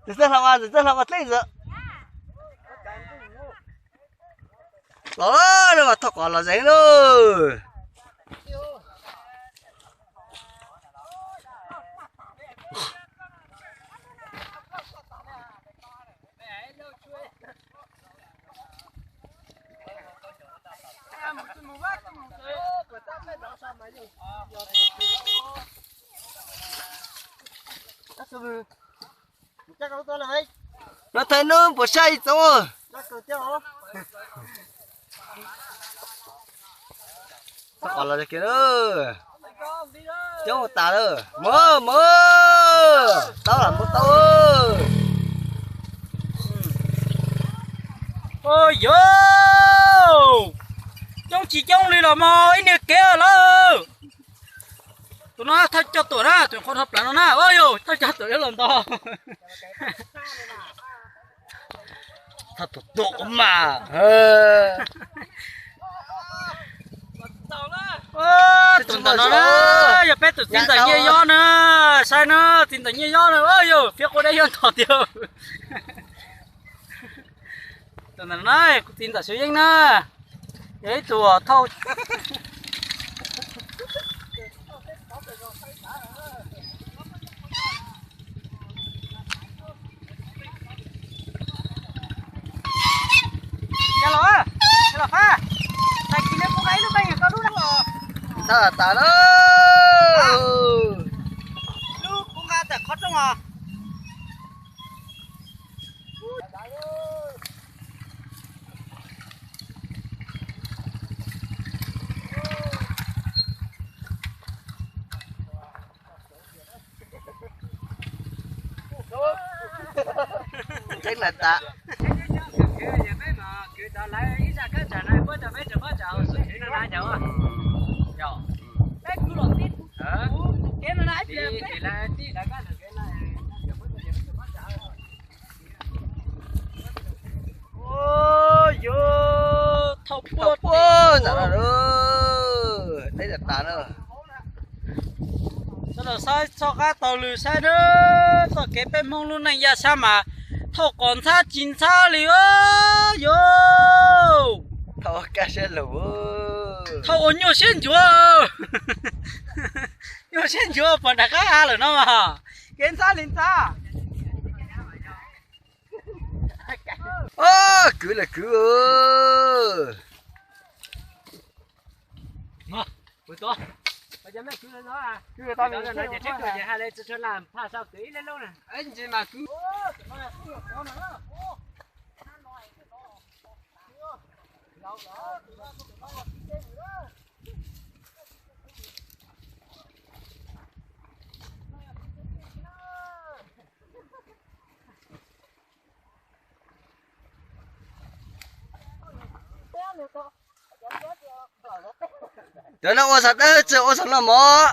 Tus txawj hlau, tus txawj hlau ua dlej ntawd. Los lawm, thauj qos los zeeg lawm. No thaij nub puas saib ib tsoom. Los kiag lawm. Coob tas lawm. Mog mog. Taub lam muab taub. Ua yog coob tsis coob li los mog ib niag kev lawm. Tus no thawj coj tuam na, tus qhov no plaws no na, ua yog thawj coj tuam yuav los nto. Thawj tuam tuam mas. Tus ntawm no na, yog peb tus txiv ntawm Nyiaj Yob na, saib na, txiv ntawm Nyiaj Yob na, ua yog fiab quav deb yog ntog tiag. Tus ntawm no na, kuv txiv ntawm Xyoo Yeeb na, yog ib tug thauj. Ntag tas na. Tseeb na tas. Thauj puag ntawm no, deb tas tas na. Sawv daws saib txoj qab taug lw saib na, txoj kev peb Hmoob lub neej yaj sab mas thauj qos ntxhab tsis ntxhab li os yog. Thauj ua kaj siab lug, thauj ua nyuaj siab ncuav, nyuaj siab ncuav puag nram qab av lawm no mas kev ntxhab li ntxhab. Kwv los kwv. Cov no ua xov dawb tsis ua xov no mov.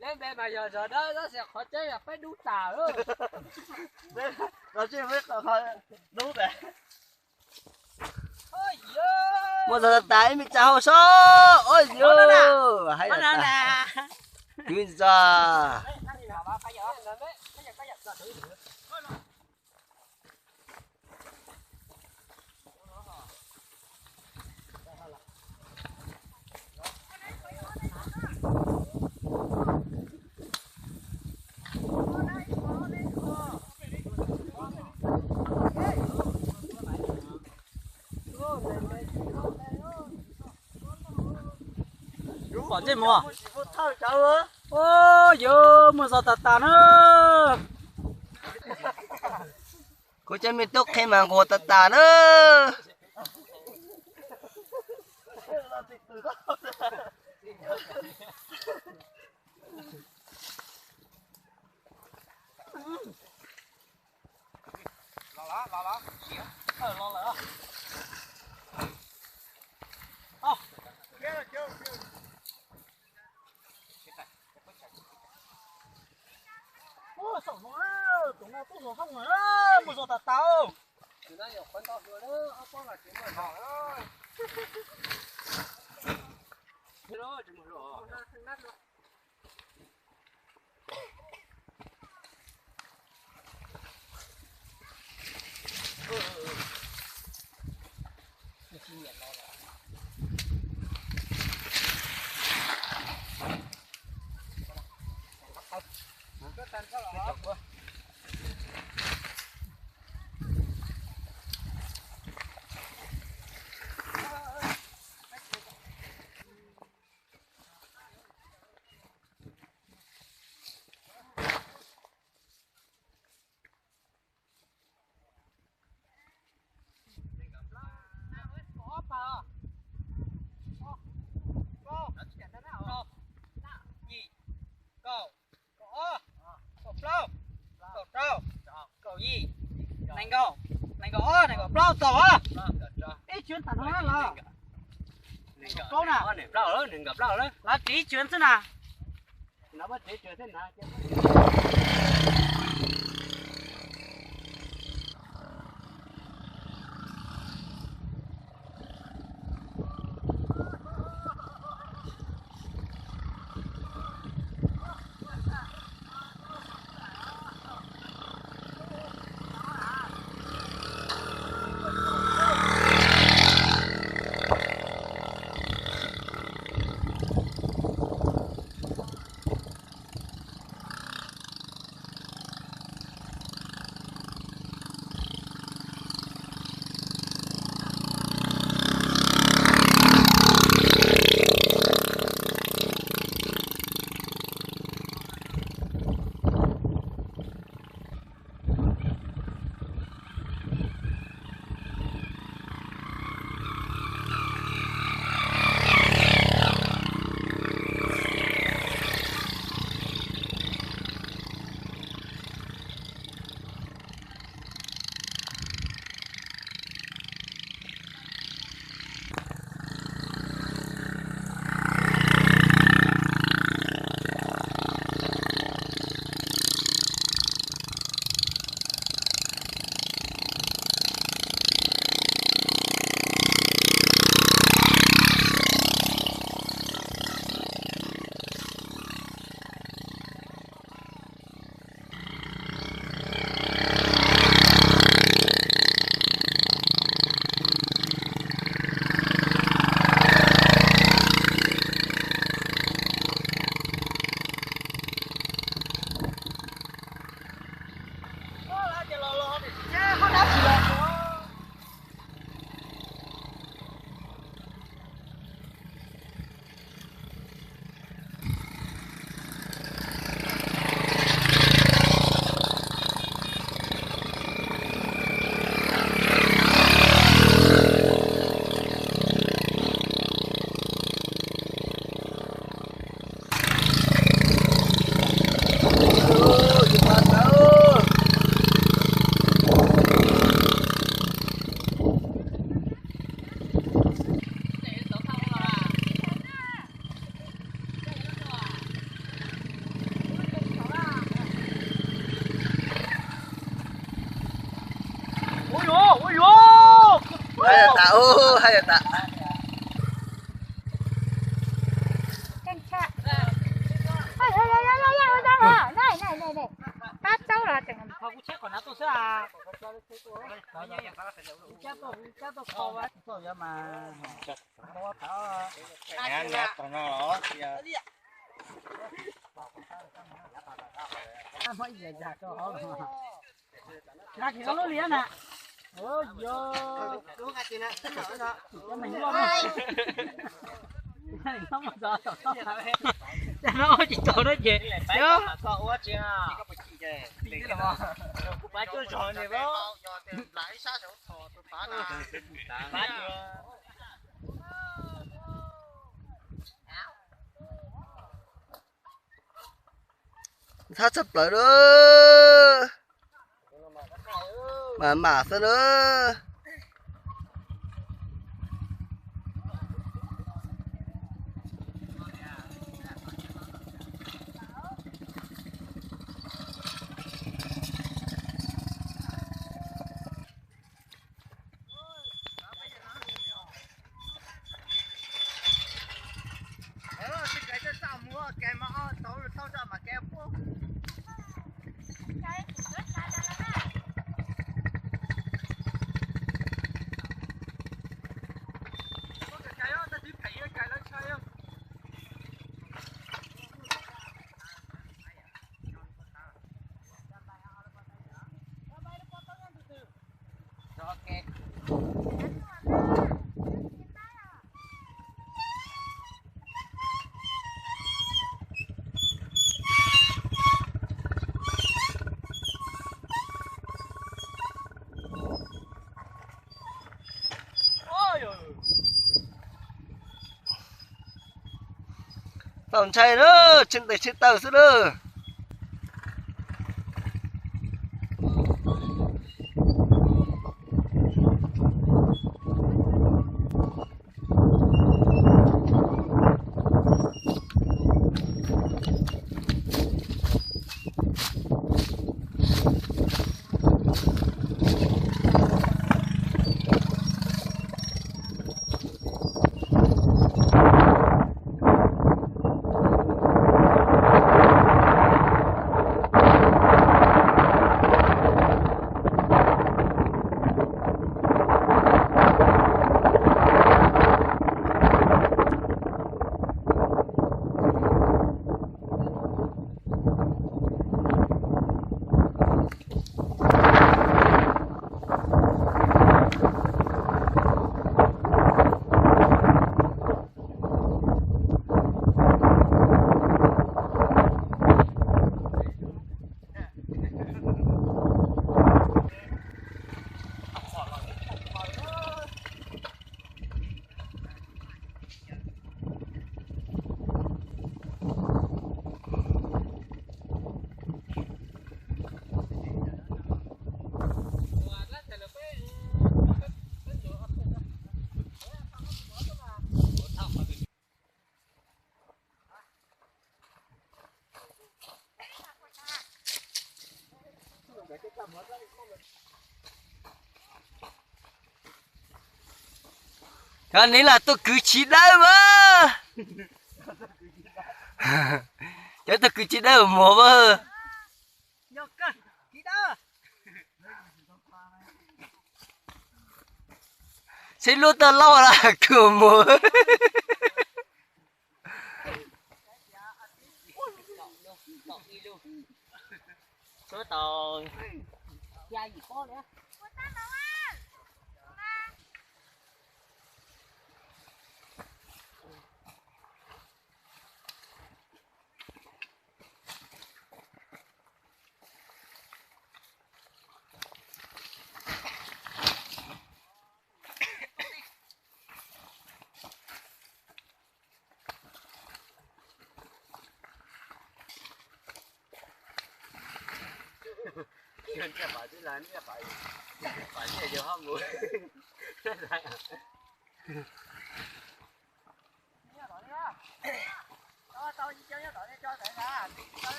Lawv npe mas yog zog dawb tab sis qhov tseeb yog peb dub tas. Muaj zog tas ib me tsa hauj sob, ua yog hais kwv txog. Pom ntsej muag. Ua yog muaj zog tas tas na. Kuv cov me tub qhe mas nquag tas tas na. Nees nkaum, nees nkaum ob, nees nkaum plaub, txaus os. Ib tshwv tag no los. Nees nkaum plaub na. Lawv tsis ib tshwv xwb na. Haj yam tas, haj yam tas. Pab tsaub los tseem. Cov no tsis tau na ces, kuv pab cuaj zog ne. Ntxhab tshaj plaws lawm. Mas mam xwb lawm. Tau ntshai na, tsheej tes tsheej taw xwb na. Cov neb los tuaj kwv tsis dawb mas. Cov tuaj kwv tsis dawb mus mas. Seb lub toj laub los kwv mus. Twb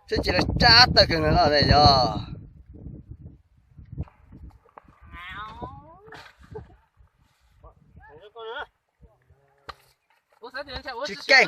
tsis lawv tsab tawg kawg nkaus no yog. Tsis keej.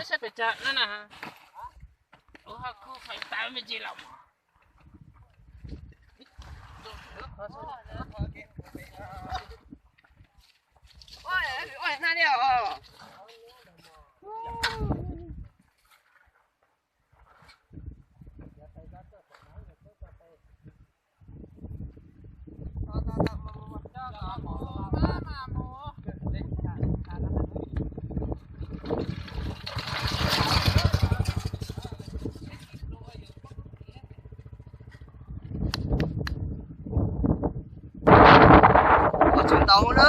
Ua tsis tau na,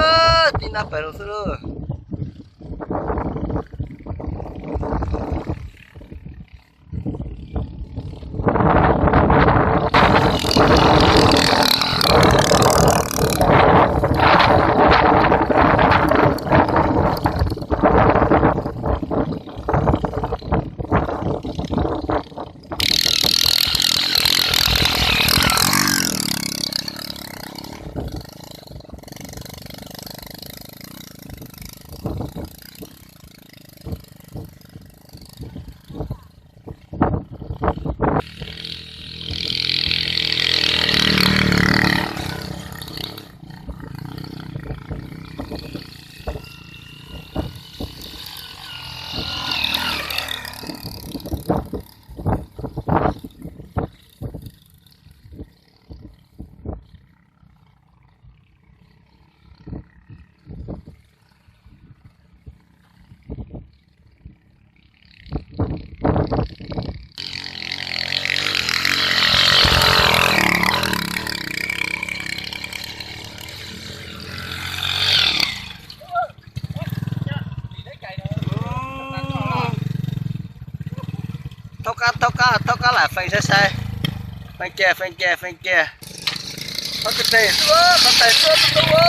tib nab pem los xwb lauj. Thaub qab, thaub qab, thaub qab lam feem sai sai. Feem kiag, feem kiag, feem kiag. Thaub kiag tes xwb, thaub tes xwb, tub tub.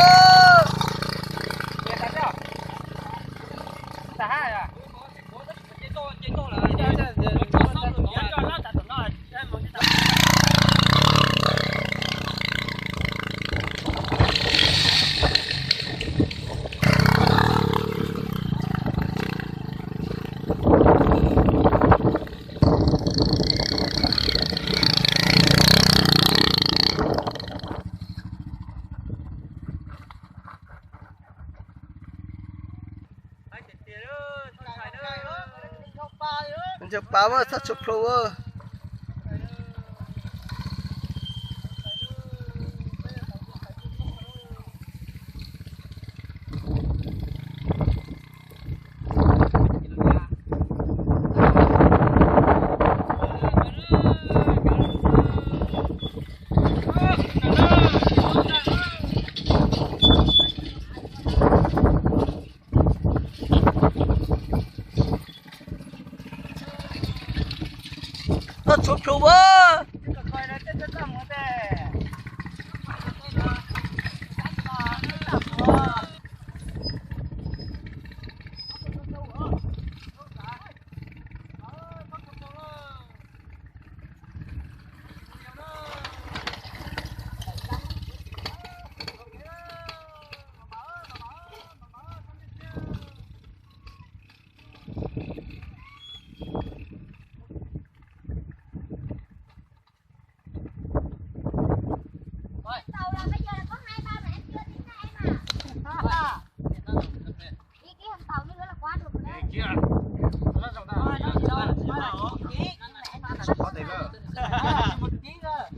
Ntshe pa a, txhob tshuav plhu a. Txhob tshuav plhu a.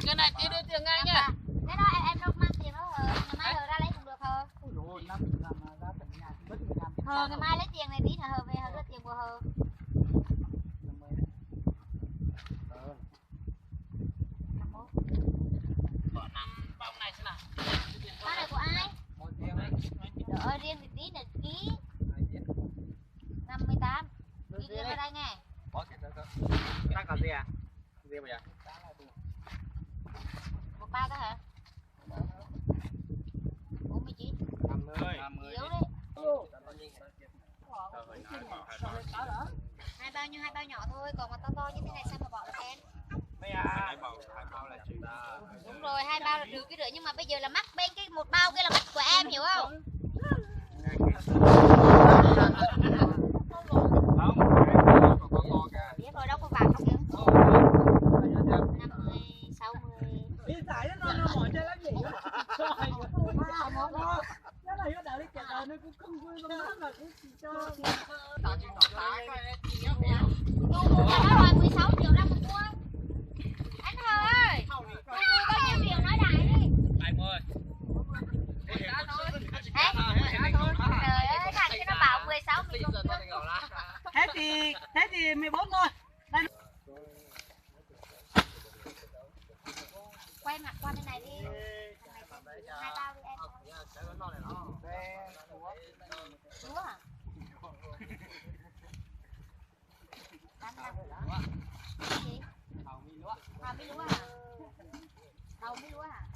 Cái này tí nữa tiền ngay nha. Cái đó em, em nộp năm triệu đó hả? Ngày mai hả, ra lấy cũng được hả? Ờ, ngày mai lấy tiền này tí nữa hả, về hả, đưa tiền của hả? Bao này của ai? Ờ, riêng thì tí nữa ký. Năm mươi tám. Ký riêng vào đây nghe. Một bao đó hả? Bốn mươi chín. Năm mươi. Yếu đấy. Hai bao nhiêu, hai bao nhỏ thôi, còn mà to to như thế này sao mà bỏ được em? Đúng rồi, hai bao là được cái rưỡi, nhưng mà bây giờ là mắc bên cái một bao kia là mắc của em, hiểu không? Biết rồi, đâu có vàng không kìa. Năm mươi, sáu mươi. Nó đòi mười sáu triệu ra một khuôn. Anh Hờ ơi, bao nhiêu triệu nói đại đi. Đấy, trời ơi, thằng kia nó bảo mười sáu mình một khuôn. Thế thì, thế thì mười bốn thôi. Quay mặt qua bên này đi. Thằng này xem thử hai bao đi em. Lúa à? Bán lăng. Cái gì? Hàu mi lúa hả? Hàu mi lúa hả?